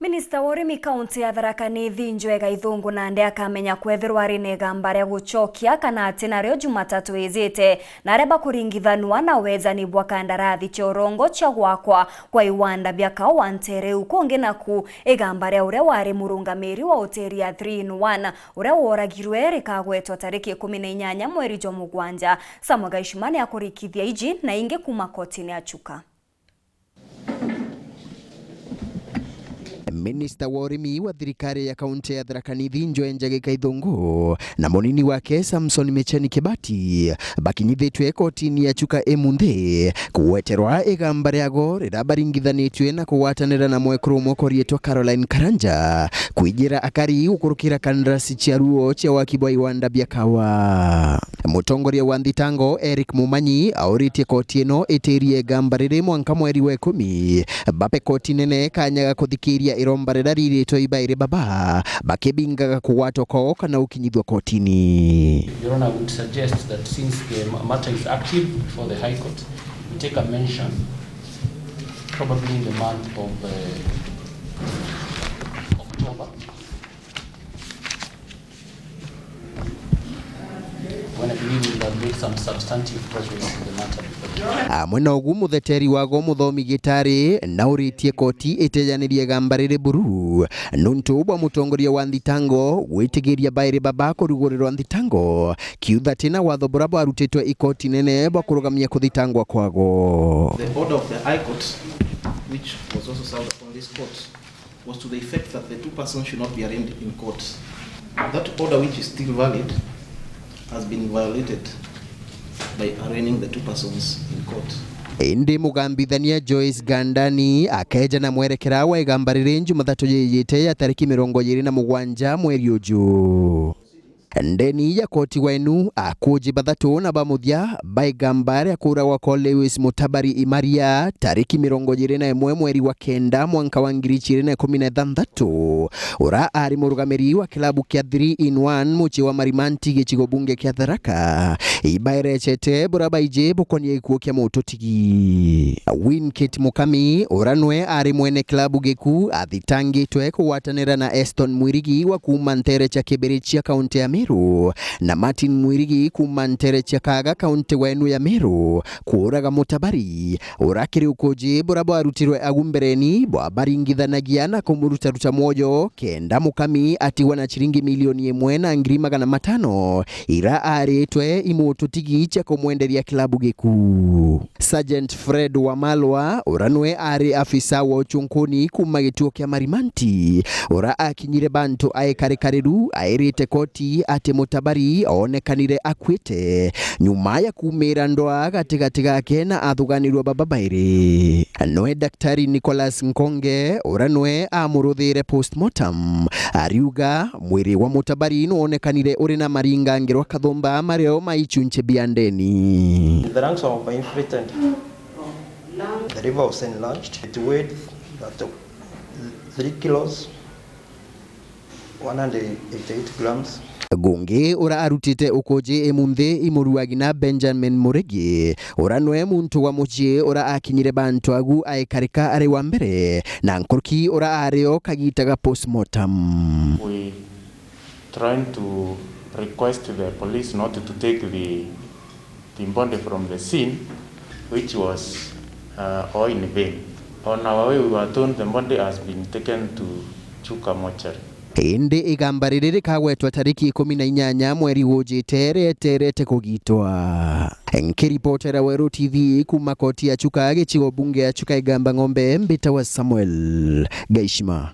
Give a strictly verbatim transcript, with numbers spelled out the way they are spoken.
Minista wa urimi kaunti ya Tharaka Nithi Njwega Ithungu nandi akamenya kwethirwa ari na igamba ria gucokia kana ati nario Jumatatu ijite, na aria bakuringithanua na wejani bwa kandarathi cia urongo cia gwakwa kwa iwanda bia kaua ntere iu. Kungi naku, igamba ria uria wari murungamiri wa hoteli ya Three in One uria woragirwe rikagwetwa tariki ikumi na inyanya mweri jwa mugwanja. Samuel Gaishima ni akurikithia iji na ingi kuma kotini ya Chuka. Minista wa urimi wa thirikari ya kaunti ya Tharaka Nithi Njwega Ithungu na munini wake Samson Micheni Kibati bakinyithitue kotini ya Chuka imunthi kugweterwa igamba riago riria baringithanitue na kugwatanira na mwekuru umwe ukorietwa Caroline Karanja kwijira akari gukurukira kandarasi cia ruo cia waki bwa iwanda bia kawa. Mutongoria wa nthitango Eric Mumanyi auritie koti ino itirie igamba riri mwanka mweri wa ikumi, bape koti nene kanya ga kuthikiria iromba riria riritwe ibairi baba, bakibingaga kugwatwa kwao kana gukinyithua kotini. Your Honor, I would suggest that since the ma-, matter is active before the High Court, we take a mention probably in the month of, uh, October. When I believe we have made some substantive progress in the matter before the Amwe na ugu, mutheteri wago muthomi Gitari nauritie koti itejanirie igamba riri buru nuntu bwa mutongoria wa nthitango gwitigiria bairi baba kurugurirwa nthitango kiutha tina watho bura bwarutitwe ikoti nene bwa kurugamia kuthitangwa kwago. The order of the High Court, which was also served upon this court, was to the effect that the two persons should not be arraigned in court. That order, which is still valid, has been violated by arraigning the two persons in court. Indi mugambithania Joyce Gandani akeja na mwerekera wa igamba riri Jumathatu yijite ya tariki mirongo iri na mugwanja mweri uju. Ndeni ya koti wenu, akuji bathatu na ba muthia ba igamba ria kuuragwa kwa Lewis Mutabari Imaria tariki mirongo iri na imwe mweri wa kenda mwanka wa ngiri ijiri na ikumi na ithanthatu, ura ari murugamiri wa kilabu kia Three in One mucii wa Marimanti gicigo bunge kia Tharaka, ibaerecete bura baiji bukonie gikuo kia mututigi. Winkate Mukami, ura nwe ari mwene kilabu giku, athitangitwe kugwatanira na Eston Mwirigi wa kuuma ntere cia Kibirichia kaunti ya Meru na Martin Mwirigi kuuma ntere cia Kaga kaunti wenu ya Meru kuuraga Mutabari, ura kiri ukuji bura bwarutirwe agu mbereni bwabaringithanagia na kumurutaruta mwoyo kenda Mukami atigwa na ciringi milioni imwe na ngiri magana matano ira aritwe imututigi cia kumwenderia kilabu giku. Sergeant Fred Wamalwa, ura nwe ari afisa wa uchunkuni kuuma gituo kia Marimanti, ura akinyire bantu aikarikariru, airite koti ati Mutabari oonekanire akuite nyuma ya kuumira ndwaa gatigati gake na athuganirua baba bairi. Nwe Daktari Nicholas Nkonge, ura nwe amuruthire postmortem, ariuga mwiri wa Mutabari nwonekanire uri na maringangirwa kathumba mario ma ichunche bia ndeni. In the ranks of infiltrant, the revolver was enlarged. It weighed at three kilos, one hundred eighty-eight grams. Gungi ura arutite ukuji imunthi imuruagi na Benjamin Murigi, ura nwe muntu wa mucii ura akinyire bantu agu aikarika ari wa mbere, na nkuruki ura ario kagita ga postmortem. We trying to request the police not to take the the body from the scene, which was, uh, all in vain. On our way, we were told the body has been taken to Chuka mortuary. Indi igamba riri rikagwetwa tariki ikumi na inyanya mweri ujite rieterete kugitwa. Nkiripotera Weru T V kuuma koti ya Chuka, gicigo bunge ya Chuka Igamba Ng'ombe, mbitawa Samuel Gaishima.